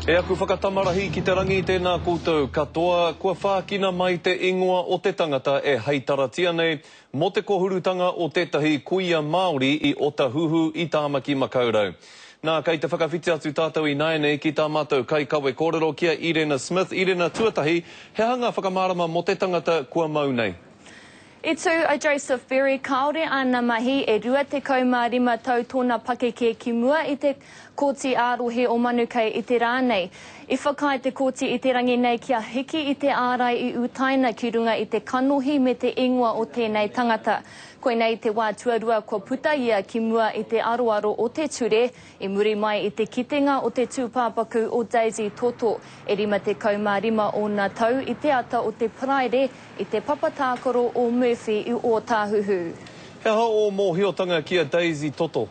E aku whakatamarahi ki te rangi tēnā koutou katoa, kua whākina mai te ingoa o te tangata e heitaratia nei mō te kohurutanga o tētahi kuia Māori i Otahuhu i Tāmaki Makaurau. Nā, kei te whakawhiti atu tātou ināianei ki tā mātou kaikawe kōrero ki a Irena Smith. Irena, tuatahi, he aha ngā whakamārama mō te tangata kua mau nei? I tū a Joseph Berry kāore āna mahi e 25 tau tōna pakeke ki mua i te Kōti ā-Rohe o Manukau i te rā nei. I whakaae te kōti i te rangi nei kia hiki i te ārai i utaina ki runga i te kanohi me te ingoa o tēnei tangata. Koinei te wā tuarua kua puta ia ki mua i te aroaro o te ture i muri mai i te kitenga o te tūpāpaku o Daisy Toto e 55 ōna tau i te ata o te Paraire i te papa tākaro o Murphy i Ōtāhuhu. He aha ō mōhiotanga ki a Daisy Toto?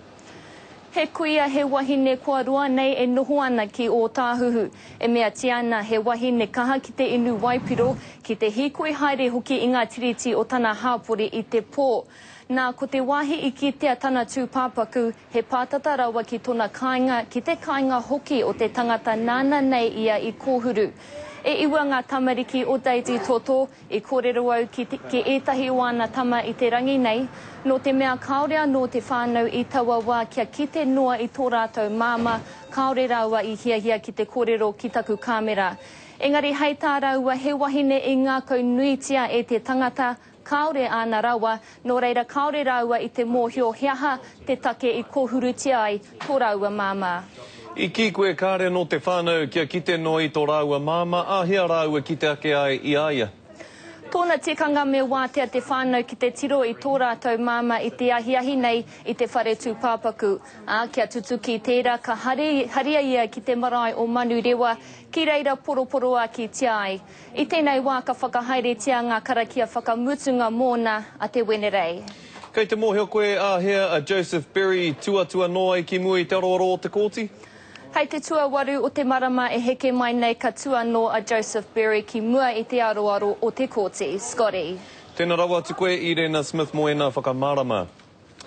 He kuia, he wahine kua roa nei e noho ana ki Ōtāhuhu. E meatia ana he wahine kaha ki te inu waipiro, ki te hīkoi haere hoki i ngā tiriti o tana hāpori i te pō. Nā, ko te wāhi i kitea tana tūpāpaku, He pātata rawa ki tona kāinga, ki te kāinga hoki o te tangata nāna nei ia i kōhuru. E iwa ngā tamariki o Daisy Toto, i kōrero au ki, ki ētahi o āna tama i te rangi nei, nō te mea kāore anō te whānau i taua wā kia kite noa i tō rātou māmā, kāore rāua i hiahia ki te kōrero ki taku kāmera. Engari hei tā rāua he wahine i ngākau nuitia e te tangata, Kāore āna rawa, nō reira kāore rāua i te mōhio he aha te take i kōhurutia ai tō rāua māmā. I kī koe kāre anō te whānau kia kite noa i tō rāua māmā, āhea rāua kite ake ai i a ia? Tōna tikanga me wātea te whānau ki te tiro i tō rātou māmā i te ahiahi nei i te whare tūpāpaku, ā, kia tutuki tērā ka haria ia ki te marae o Manurewa, ki reira poroporoākitia ai. I tēnei wā ka whakahaeretia ngā karakia whakamutunga mōna a te Wenerei. Kei te mōhio koe āhea a Joseph Berry tū atu anō ai ki mua i te aroaro o te kōti? Hei te tuawaru o te marama e heke mai nei ka tū anō a Joseph Berry ki mua i te aroaro o te kōti. Scotty. Tēnā rawa atu koe Irena Smith mō ēnā whakamārama.